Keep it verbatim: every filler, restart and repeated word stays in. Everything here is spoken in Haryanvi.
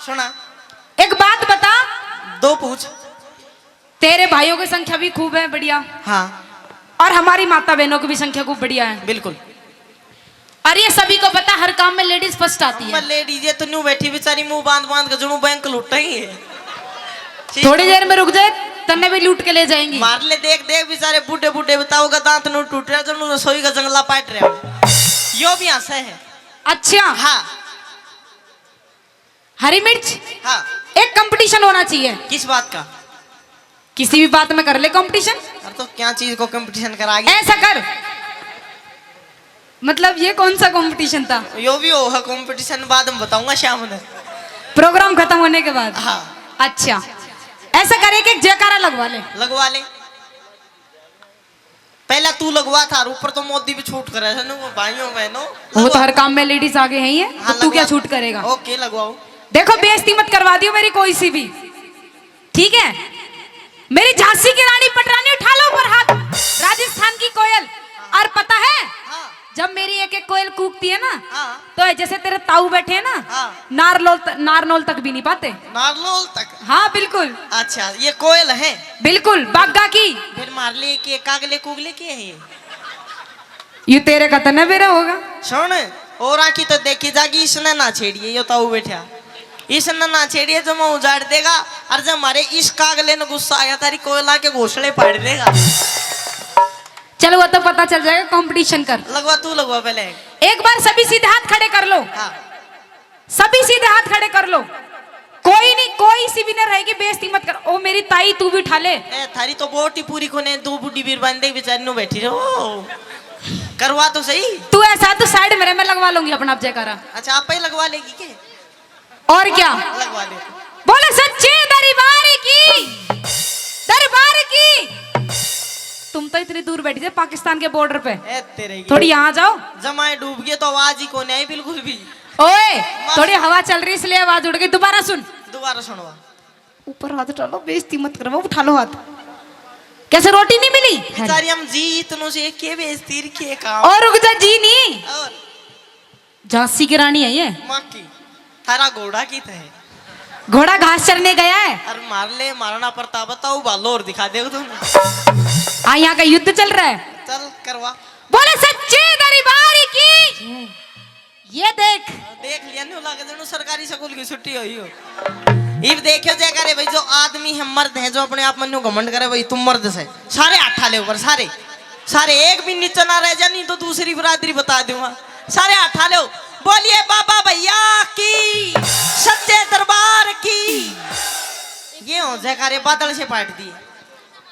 सुना। एक बात बता। दो पूछ। तेरे भाइयों की संख्या भी खूब है, बढ़िया। हाँ। और हमारी माता बहनों की भी संख्या खूब बढ़िया है। बिल्कुल। और ये सभी को पता, हर काम में लेडीज फर्स्ट आती है। लेडीज ये तो न्यू बैठी बेचारी, मुंह बांध बांध के जुनू बैंक लुट रही है। ठीक। थोड़ी देर में रुक जाए, तन्ने भी लूट के ले जाएंगी। मार ले, देख देख बेचारे बूढ़े बूढ़े, बताओगा दांत नू टूट रहा, जुनू रसोई का जंगला पाट रहा। यो भी हंसे है। अच्छा। हाँ। हरी मिर्च। हाँ। एक कंपटीशन होना चाहिए। किस बात का? किसी भी बात में कर ले कंपटीशन। अरे तो क्या चीज को कंपटीशन कराएगी? ऐसा कर, मतलब ये कौन सा कंपटीशन था? यो भी हो है कंपटीशन, बाद में बताऊंगा शाम ने। प्रोग्राम खत्म होने के बाद? हाँ। अच्छा, ऐसा कर, एक एक जयकारा लगवा ले। लगवा ले। पहला तू लगवा था, ऊपर तो मोदी भी छूट करे है, नु, भाइयों बहनों। वो तो लगवा। हर काम में लेडीज आगे हैं ये, तो हाँ, तू क्या लगवा। छूट करेगा? ओके, लगवाओ। देखो, बेइज्जती मत करवा दियो मेरी कोई सी भी, ठीक है? मेरी झांसी की रानी पटरानी, उठा लो ऊपर हाथ। राजस्थान की कोयल। और पता है, हाँ। जब मेरी एक एक कोयल कूकती है ना, हाँ। तो जैसे तेरे ताऊ बैठे हैं ना, हाँ। नारनौल त-, नारनौल तक भी नहीं पाते। नारनौल तक? हाँ, बिल्कुल। अच्छा, ये कोयल है? बिल्कुल, बागा की। फिर मार ले के कागले कुगले के है ये? ये तेरे का तो ना बेरा होगा। सुन, और आखी तो देखी जागी, इसने ना छेड़िए, यो ताऊ बैठा। इसने ना छेड़िए, जो मैं उजाड़ देगा। और जब हमारे इस कागले ने गुस्सा आया, तारी कोयला के घोंसले फाड़ देगा। चल, वो तो पता चल जाएगा, कंपटीशन कर। लगवा, तू लगवा पहले। एक बार सभी सीधे हाथ खड़े कर लो। हाँ। सभी सीधे हाथ खड़े कर लो। कोई नहीं, कोई सी भी ना रहेगी, बेइज्जती मत कर। ओ मेरी ताई, तू भी उठा ले। ए, थारी तो बोटी पूरी कोने, दो बूढ़ी बीर बांधे बेचारी नु बैठी रहो। करवा तो सही। तू ऐसा, तू साइड में रह, मैं लगवा लूंगी अपना आप जयकारा। अच्छा, आप ही लगवा लेगी के? और क्या? लगवा ले। बोले सच्चे दरबार की, दरबार की। तुम तो इतनी दूर बैठी थे पाकिस्तान के बॉर्डर पे, ए, तेरे की। थोड़ी यहाँ आ जाओ। जमाए डूब गए तो आवाज ही कोने आई बिल्कुल भी। ओए, मार- थोड़ी हवा चल रही इसलिए आवाज उड़ गई। दोबारा सुन। दोबारा सुनवा। ऊपर हाथ उठा लो, बेइज्जती मत करवाओ, उठा लो हाथ। कैसे, रोटी नहीं मिली? बेचारी हम जी इतनों से के बेइज्जती रखी है काम। और रुक जा, जी नहीं। और? झांसी की रानी है ये। माँ की। थारा घोड़ा की तो है। घोड़ा घास चरने गया है। अरे मार ले, मारना पड़ता, बताओ, भालो और दिखा दे तुम। हाँ, यहाँ का युद्ध चल रहा है। चल करवा। बोले सच्चे दरबार की। ये देख। देख लिया, न्यू लगे जणु सरकारी स्कूल की छुट्टी हुई हो। इब देखियो जय करे भाई, जो आदमी है, मर्द है, जो अपने आप में न्यू घमंड करे भाई, तुम मर्द से। सारे हाथ ले ऊपर, सारे, सारे, एक भी नीचे ना रह जा, नहीं तो दूसरी बिरादरी बता दूंगा। सारे हाथ ले, बोलिए बाबा भैया की, सच्चे दरबार की। ये हो जयकारे बादल से पाट दिए।